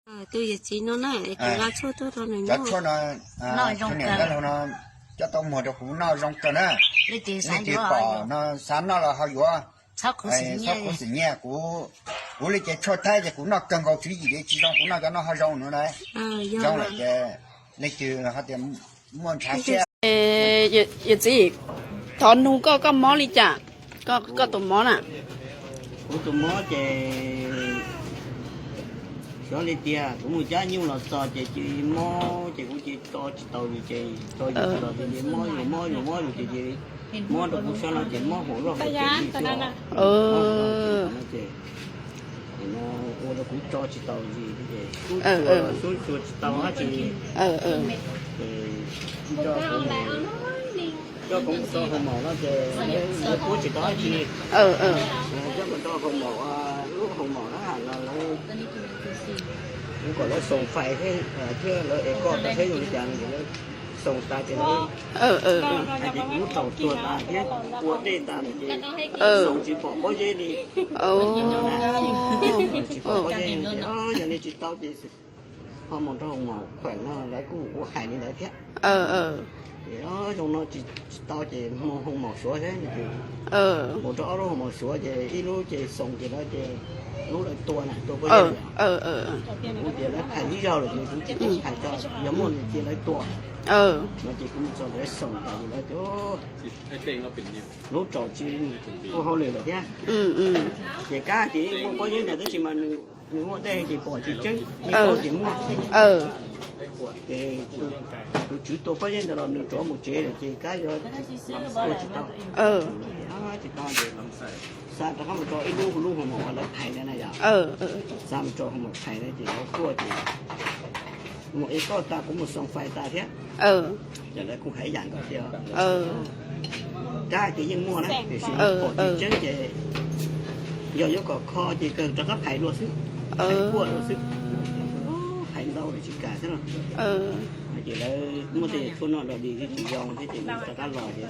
Tus yawm txiv no na, cov tshuaj no, niam no coj tau muag rau kuv noj zoo kawg na. Leej twg pom no xav noj los ho yuav, txhob khuv xim nyiaj. Kuv li ces tshuaj Thaib ces kuv noj kawg nkaus tswv yim li, tsis zoo kuv noj cov no ho zoo no na. Zoo lawm ces leej twg ho tias muaj ntshav siab. Yawm txiv, thov nug koj, koj mob li cas? Koj tus mob na. Kuv tus mob ces xyov li tiag, kuv mus cab nyuj los txog ces cia li mob ces kuv cia li tso tsis tau li ces tso yus tsis tau ces mob yus mob yus mob yus ces cia li mob rau kuv sab no ces mob hauv loj hauv ceg li xwb. Ces ua rau kuv tso tsis tau li ces kuv xub xua tsis tau dab tsi. Ces coj kuv mus rau hoo maum no ces lawv puab tsis tau dab tsi. Coj mus rau hoo maum, lub hoo maum na lawv, kuv kom lawv xoom fais thiab lawv es koj tau thiab zoo li cas no ces lawv xoom tas ces lawv hais tias kuv lub raum tuag tas thiab ua dej tas no ces xoom tsis pom pob zeb li. Tsis pom pob zeb li ces yog li tsis tau ces ho mus rau hoo maum khuam no lawv kuj ua hais li ntawd thiab. Ces zoo no tsis tau ces mus hoo maum suav thiab ces mus rau ob lub hoo maum suav ces ib lub ces xoom ces lawv ces lub lawv tua na tua pob zeb. Kuv tias lawv hais ib zaug lawm ces kuv tsis tau hais tso, yog muaj cia lawv tua no ces kuv mus txog lawv xoom tas ces lawv tias lub raum tsis ua hauj lwm lawm thiab. Ces kab ces yeej muaj pob zeb ntawd tab sis mas nws muaj dej ces pom tsis tseeb, yeej paub tias muaj. Ces tus tswv tua pob zeb ntawd los nws rov mus tsev lawm ces kab yuav tua tsis tau. Tsis tau ces xa rov qab mus rau ib lub lub hoo maum uas lawv phais ntawd na yom. Xa mus rau hoo maum phais ntawd ces lawv kuaj ces mus es koj tas kuv mus xoom fais tas thiab. Ces lawv kuj hais ib yam nkaus thiab. Kab ces yeej muaj na tiam sis pom tsis tseeb ces yog yuav kom kho ces kawg rov qab phais dua xwb, phais kuaj dua xwb. Phais ntau lawm tsis kam xwb no. Ces lawv muaj tej tshuaj noj dog dig twb tsis zoo thiab ces rov qab los ces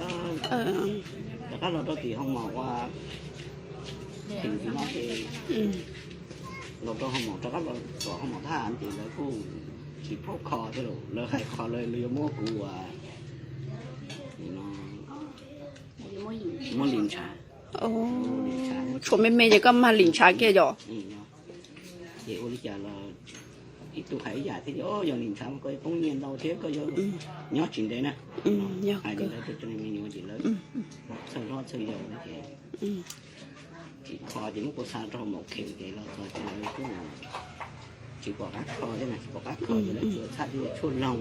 rov qab los rau tim hoo maum ua tim no ces los rau hoo maum rov qab los tom hoo maum thab ces lawv kuj tsis paub kho thiab los lawv hais qhov lawv yuav muab kuv ua muab lim ntshav. Tshuav me me ces koj mag lim ntshav kiag yom. Ces ua li cas los ib tug hais ib yam thiab, yog lim ntshav koj yuav poob nyiaj ntau thiab koj yuav nyob tsis ntev na. Hais li ntawd rau cov me nyuam ces lawv txhawj hlob txhawj yau ces tsis kho ces muab kuv xa rau hoo maum kheem ces los txog ces lawv kuj tsis pom qab kho thiab na, tsis pom qab kho ces lawv tsuas txhaj tej tshuaj loog,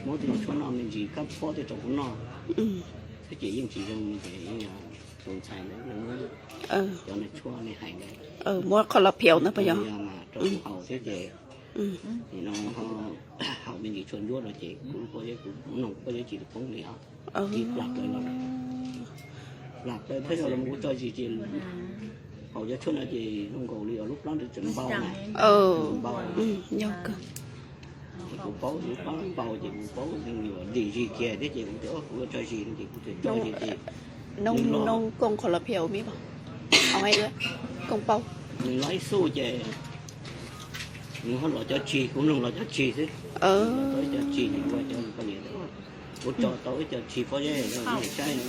muab tej tshuaj noj me ntsis kab phob tej rau kuv noj xwb ces yeej tsis zoo ces tus ntxhais ntawd cov tshuaj nej hais ntawd muab qhov los phiaus ntawd puas yog, rau kuv haus thiab ces no haus me ntsis tshuaj ntsuab rau ces kuv pob zeb kuv noog pob zeb tsis poob li os. Ces plam plaws los, plam plaws thawj zaug los kuv tso zis ces haus cov tshuaj no ces zoo nkaus li os lub plab ntawd tseem npau na, npau. Kuv paub lub plab npau ces kuv paub zoo li dim zis kiag thiab ces kuv tias kuv yuav tso zis no ces kuv tso zis ces noo noo kooj qhov los phiaus mis, kooj paub, nws los ib xub ces nws ho los cov tsis, kuv noog los cov tsis xwb. Los tau ib co tsis ces kuv hais cov poj niam tias kuv tso tau ib co tsis pob zeb no saib,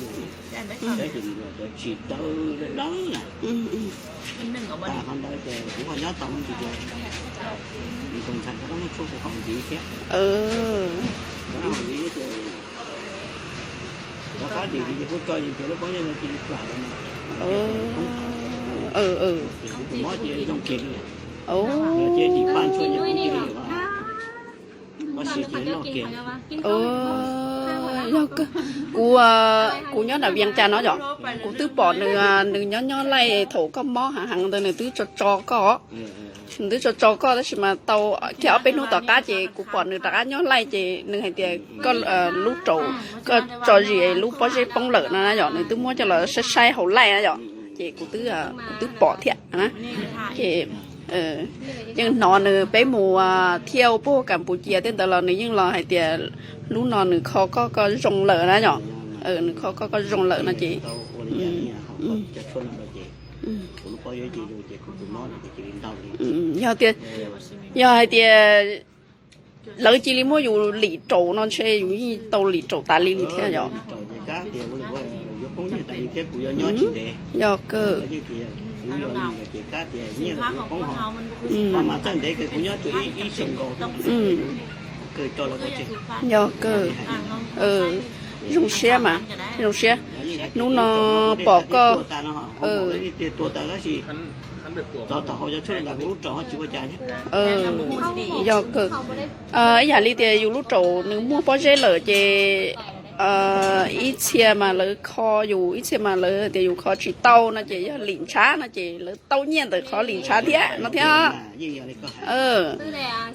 saib ces nws los cov tsis dawb dawb na. Tag qhov ntawd ces kuv ho nyob tau me ntsis ces nws tus ntxhais rov qab muab tshuaj kuv haus ntxiv thiab. Rov qab haus ntxiv ces rov qab dim li ces kuv tso zis ces lub pob zeb no cia li plam lawm na. Ces kuv tus mob cia li zoo kiag li. Cia li paj ntshuaj ces kuv cia li, tab sis ces loj kiag. Yog kawg, kuv, kuv nyob nram Vias Cas no yom, kuv twb pom nws, nws nyob nyob laij thaum koj mob heev heev ntawd nws twb tso tso koj. Nws twb tso tso koj tab sis mas tau kiag ob peb hnub tom qab ces kuv pom nws rov qab nyob laij ces nws hais tias koj lub raum, koj tso zis lub pob zeb poob lawm no na yom, nws twb muab coj los saib saib hauv laij na yom, ces kuv twb, kuv twb pom thiab na. Ces yeej hnov nws peb mus thiaj puag Kas Pus Cias tej ntawd los nws yeej los hais tias lub no nws kho koj koj zoo lawm na yom. Nws kho koj koj zoo lawm no ces Yog tias, yog hais tias lawv cia li muab yus lim raum no ntshe yus yeej tau lim raum tas li li thiab yom. Yog kawg. Yog kawg. Zoo siab mas, zoo siab. Hnub no pom koj. Yog kawg. Ib yam li tias yus lub raum nws muaj pob zeb lawm ces ib txhia mas lawv kho yus, ib txhia mas lawv tias yus kho tsis tau no ces yog lim ntshav no ces lawv tau nyiaj ntawm qhov lim ntshav thiab no thiab.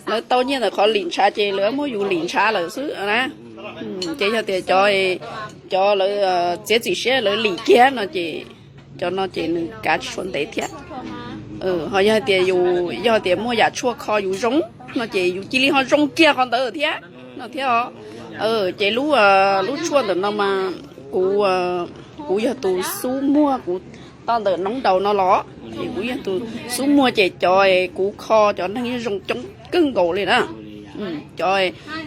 Lawv tau nyiaj ntawm qhov lim ntshav ces lawv muab yus lim ntshav lawm xwb na. Ces yog tias cov, cov lawv txiav txim siab lawv lim kiag no ces cov no ces nws kav tsis tshua ntev thiab. Ho yog tias yus, yog tias muaj yam tshuaj kho yus zoo no ces yus cia li ho zoo kiag qhov ntawd thiab no thiab os. Ces lub, lub tshuaj ntawm no mas kuv, kuv yog tus xub muag, kuv tau ntawm noob daus no los ces kuv yog tus xub muag ces cov kuv kho cov neeg yeej zoo coob kawg nkaus li na. Cov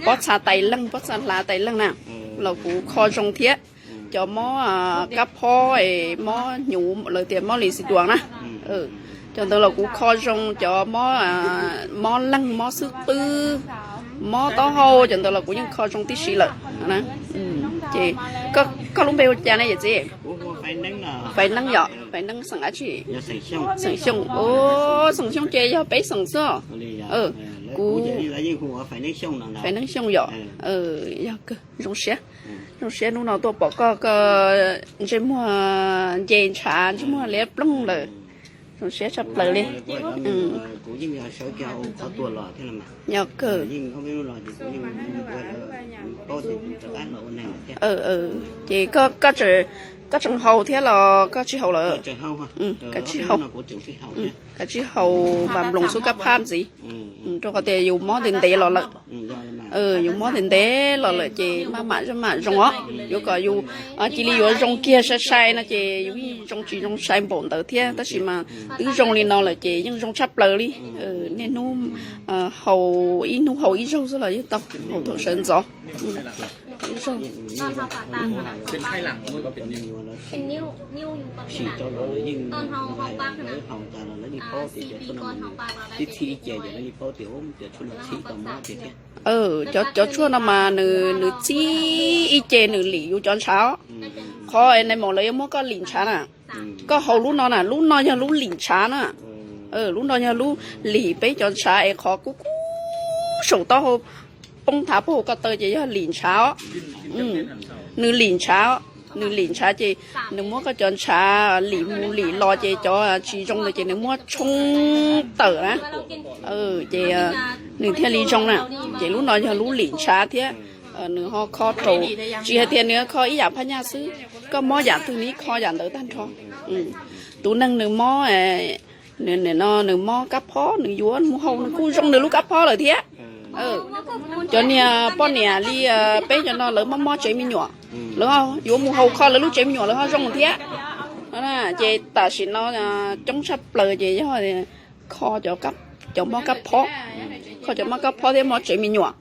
pob txha tais leej, pob txha hlav tais leej na los kuv kho zoo thiab. Cov mob kab phob, mob hnyuv lawv tias mob lis xis duas na, cov ntawd los kuv kho zoo. Cov mob, mob leeg, mob xub pwb, mob taub hau, cov ntawd los kuv yeej kho zoo tib si lawm. Ces koj lub npe hu cas ne yawm txiv? Faiv Neeb yom, Faiv Neeb xeem dab tsi? Xeem Xyooj. Xeem Xyooj ces yog peb xeem xwb. Kuv, Faiv Neeb Xyooj yom. Yog kawg, zoo siab. Zoo siab hnub no tuaj pom koj, koj ntsej muag nce ntshav, ntsej muag liab ploog lawm. Zoo siab tshaj plaws li. Yog kawg. Ces koj tseem haus thiab los koj tsis haus lawm? Kav tsij haus, kav tsij haus vas nploos xub kab phab ntxiv, rau qhov tias yus mob ntev ntev los lawm. Yus mob ntev ntev los lawm ces maj mam zaj mam zoo os. Yuav kom yus cia li yuav zoo kiag sai sai no ces yus yeej zoo tsis zoo sai npaum ntawd thiab, tab sis mas twb zoo li no lawm ces yeej zoo tshaj plaws li. Niaj hnub haus, ib hnub haus ib zaug xwb los yeej tau, haus thaum sawv ntxov. Cov tshuaj no mas nws txib ib ce nws lim yus cov ntshav. Qhov nais maum lawv yuav muab koj lim ntshav na, koj haus lub no na, lub no yog lub lim ntshav na. Lub no yog lub lim peb cov ntshav es qhov kub kub saum taub hau poob thav puag hauv ko taw ces yog lim ntshav os. Nws lim ntshav, nws lim ntshav ces nws muab koj cov ntshav lim mus lim los ces cov tsis zoo ntawd ces nws muab tshoob tawm na. Ces nws thiaj li zoo na. Ces lub no yog lub lim ntshav thiab, nws ho kho rau, tsis hais tias nws kho ib yam phab nyaj xwb, koj mob yam twg nws kho yam ntawd tag nrho. Tus neeg nws mob, nws no nws mob kab phob, nws yuav mus haus nws kuj zoo nws lub kab phob lawm thiab. Cov niag poj niam li peb cov no lawv mob mob tsev me nyuam, lawv yuav mus haus kho lawv lub tsev me nyuam lawv ho zoo thiab. Ces tam sim no coob tshaj plaws ces yog kho cov mob kab phob, kho cov mob kab phob thiab mob tsev me nyuam,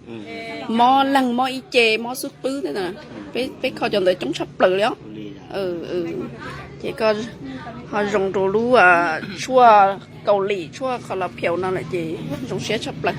mob leeg, mob ib ce, mob xub pwb thiab. Peb kho cov ntawd coob tshaj plaws li os. Ces koj ho zoo rau lub tshuaj Kaus Lim, tshuaj kho los phiaus no lawm ces zoo siab tshaj plaws.